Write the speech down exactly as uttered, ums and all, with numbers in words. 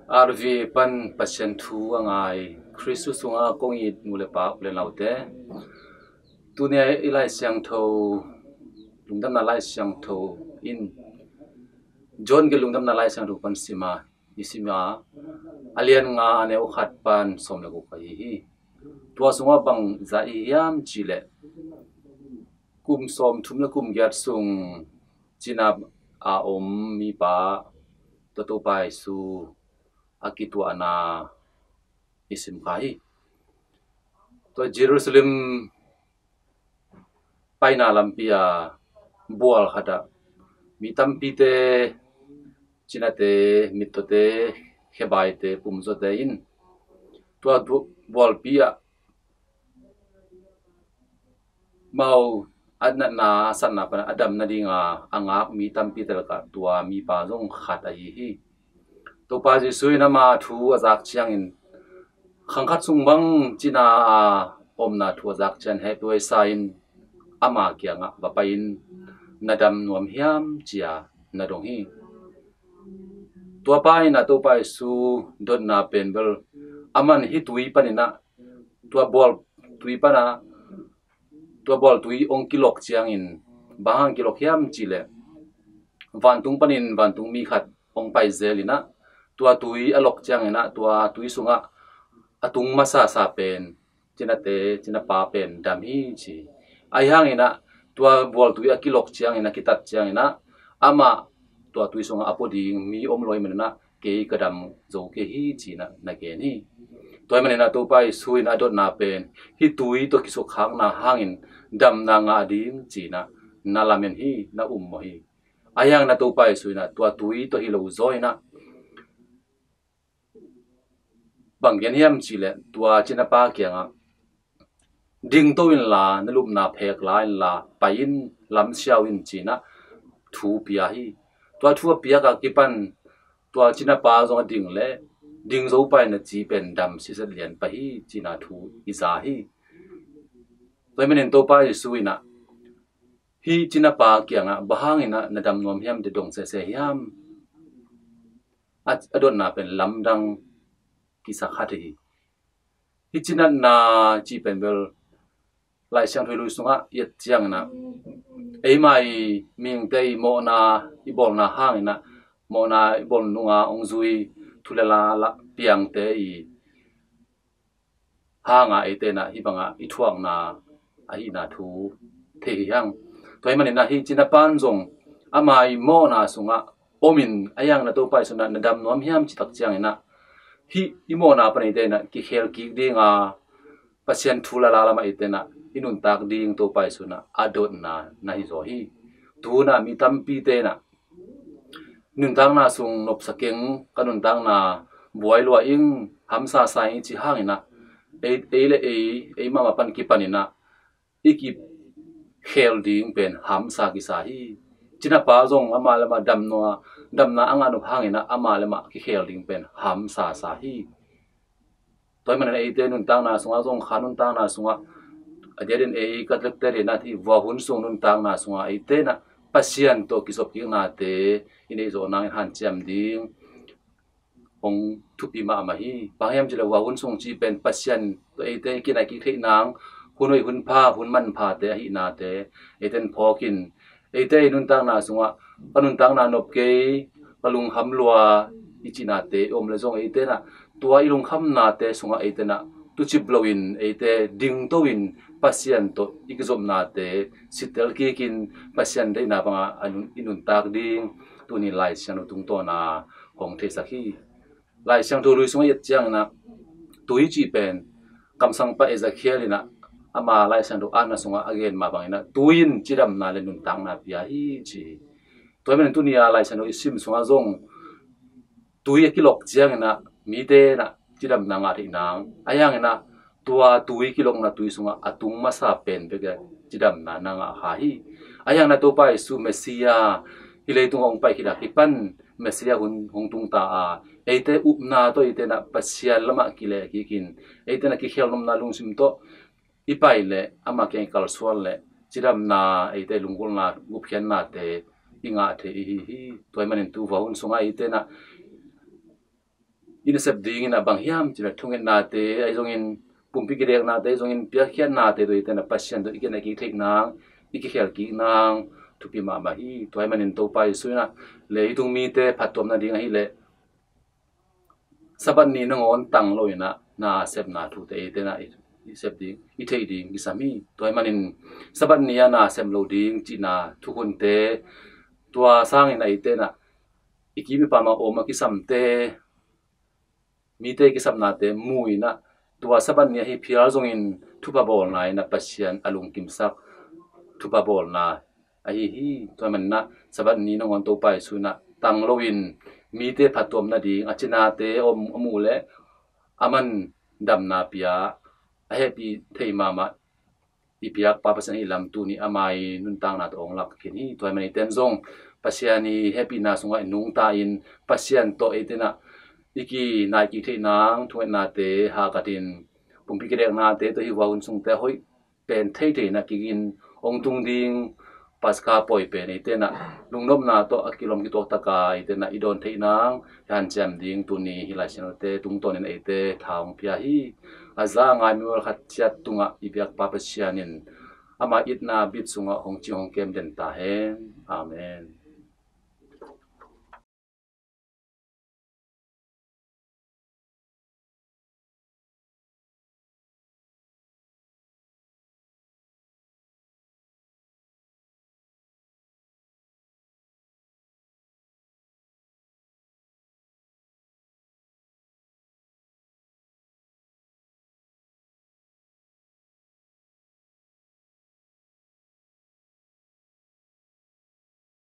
R V A pan Pasian thu a ngai Khristu sunga kong it nu le pa, u le naute, tuni a i Lai Siangtho, Lungdamna Lai Siangtho in, John ke Lungdamna Lai Siangtho pan sima i sima, a lian nga, a neu khat pan sawm le guk ahi hi. Tua sungah bang za i hiam cih leh, kum sawm thum le kum giat sung cina a om mipa, tua Topa Jesu a kituahna i sim kha hi. Tua Jerusalem paina lampi a bual khat ah mi tampite, cinate, mittawte, khebaite, pumzawte in tua bualpi ah mau a natna, a satna pan a dam nadinga a ngak mi tampite lakah tua mipa zong khat ahi hi. Topa Jesu in ama thu a zak ciangin, khang khat sung bang cina a omna thu a zak ciang hehpihhuai sa in ama kiangah va pai-in, na dam nuam hiam, ci-a na dong hi. Tua pa in ah Topa Jesu dotna pen bel, aman hih tui panin ah, tua bual tui pan ah, tua bual tui hong kilok ciangin, bang hang kilok hiam cih leh, vantung panin vantung mi khat hong pai zel in ah, tua tui a lok ciangin ah, tua tui sungah a tung masasa pen cinate, cinapa pen dam hi, ci. Ahi hangin ah tua bual tui a kilok ciangin, a kitat ciangin ah, amah tua tui sungah a pua ding mi om lo ahih manin ah, kei ka dam zo kei hi, ci-in ah na gen hi. Tua ahih manin ah Topa Jesu in a dotna pen hih tui tawh kisukkhakna hangin damna ngah ding, ci-in ah na lamen hi, na ummawh hi. Ahi hangin ah Topa Jesu in ah tua tui tawh hi lo zaw in ah, bang gen hiam cih leh, tua cinapa kiangah, dingto inla, na lupna phek la inla, pai in, lamsiau in, ci-in ah thu pia hi. Tua thu a piak a kipan tua cinapa zong a ding leh, ding zo pah in, na ci pen dam siset lian pah hi, ci-in ah thu i za hi. Tua ahih manin Topa Jesu in ah hih cinapa kiangah, bang hangin ah na dam nuam hiam, ci-a dong sese hiam? A, a dotna pen lamdang kisa khat hi. Hih cinatna cih pen bel, Lai Siangtho i lui sungah i et ciangin ah, eima i mihingte i mawhna i bawlna hangin ah, mawhna i bawl nunga hong zui thu le la, la piangte i hanga eite in ah hih bangah i thuakna ahihna thu thei hi hang. Tua ahih manin ah hih cinapa in zong ama i mawhna sungah omin, ahi hangin ah Topa Jesu in ah na dam nuam hiam, ci tak ciangin ah, hih i mawhna pan eite in ah kikhel kik dinga, Pasian thu le la lamah eite in ah i nuntak ding Topa Jesu in ah a dotna na hi zaw hi. Tu-in ah mi tampite in ah nuntakna sung nopsa keng, ka nuntakna buai lua ing, hamsa sa ing, i cih hangin ah, ei, ei le ei, ei mahmah pan kipanin ah i kikhel ding pen hamsa kisa hi. Cinapa zong amah le amah damna, damna a ngah nop hangin ah amah le amah kikhel ding pen hamsa sa hi. Tua ahih manin eite nuntakna sungah zong, kha nuntakna sungah, a diakdiakin ei ka tlekte dena hih vuahun sung nuntakna sungah eite in ah Pasian tawh kizopkiknate i neih zawh nangin hanciam ding hong thupi mahmah hi. Bang hiam cih leh vuahun sung cih pen Pasian tawh eite i kinaih kik theih nang, hun hoih hun pha, hun manphate ahihnate eite in phawkin, eite i nuntakna sungah, ka nuntakna nop kei, ka lungkham lua, i cihnate i om leh zong eite in ah, tua i lungkhamnate sungah eite in ah tucip loin, eite dingto in Pasian tawh i kizopnate sittel kikin, Pasian deihna bangah a nun, i nuntak ding tuni Lai Siangtho tungtawn a hong theisak hi. Lai Siangtho lui sungah i et ciangin ah, tui cih pen kamsangpa Ezekiel in ah ama Lai Siangtho atna sungah a gen mah bangin ah, tui in cidamna le nuntakna pia hi, ci hi. Tua ahih manin tuni a Lai Siangtho i sim sungah zong tui a kilok ciangin ah mite in ah cidamna ngah theih nang, ahi hangin ah tua tui kilokna tui sungah a tung masa pen bek cidamna na ngah kha hi. Ahi hangin ah Topa Jesu Messiah hih leitungah hong pai khit a kipan, Messiah hun hong tung ta a, eite upna tawh eite in ah Pasian lamah kileh kikin, eite in ah kikhelnopna lungsim tawh i pai leh, ama kiang i kalsuan leh, cidamna, eite lunggulhna, gupkhiatnate i ngah thei i hi hi. Tua ahih manin tu vuahun sungah eite in ah I nasep dingin ah bang hiam cih leh thungetnate ahi zongin, pumpi kideknate ahi zongin, piakkhiatnate tawh eite in ah Pasian tawh i kinai kik theih nang, i kikhel kik nang thupi mahmah hi. Tua ahih manin Topa Jesu in ah leitung mite phattuam nading ahih leh Sabbath ni nangawn tang lo in ah nasepna thute eite in ah i, i sep ding, i theih ding kisam hi. Tua ahih manin Sabbath ni a nasem lo ding cihna thukhunte, tua sangin ah eite in ah i kim i pam a om a kisamte, mite kisapnate mu in ah, tua Sabbath ni ahi phial zongin thupha bawlna in ah Pasian a lungkimsak thupha bawlna ahi hi. Tua ahih manin ah Sabbath ni nangawn Topa Jesu in ah tang loin mite phattuam nading a cinate a om a muh leh aman damna pia, a hehpih thei mahmah i piak Pa Pasian ahih lam tuni ama i nuntakna tawh hong lak khin hi. Tua ahih manin eite in zong Pasian i hehpihna sungah i nungta in, Pasian tawh eite in ah i kinai kik theih nang thungetnate hahkat in, pumpi kideknate tawh hih hun sungte hoih pen theithei in ah kik in, hong tung ding Paska pawi pen eite in ah lungnopna tawh a kilawm kituak takin eite in ah i dawn theih nang hanciam ding tuni hih Lai Siangthote tungtawnin eite tha hong pia hi. A za a ngai mi mual khat ciat tungah i biak Pa Pasian in ama itna bit sungah hong cing hong kem den ta hen. Amen.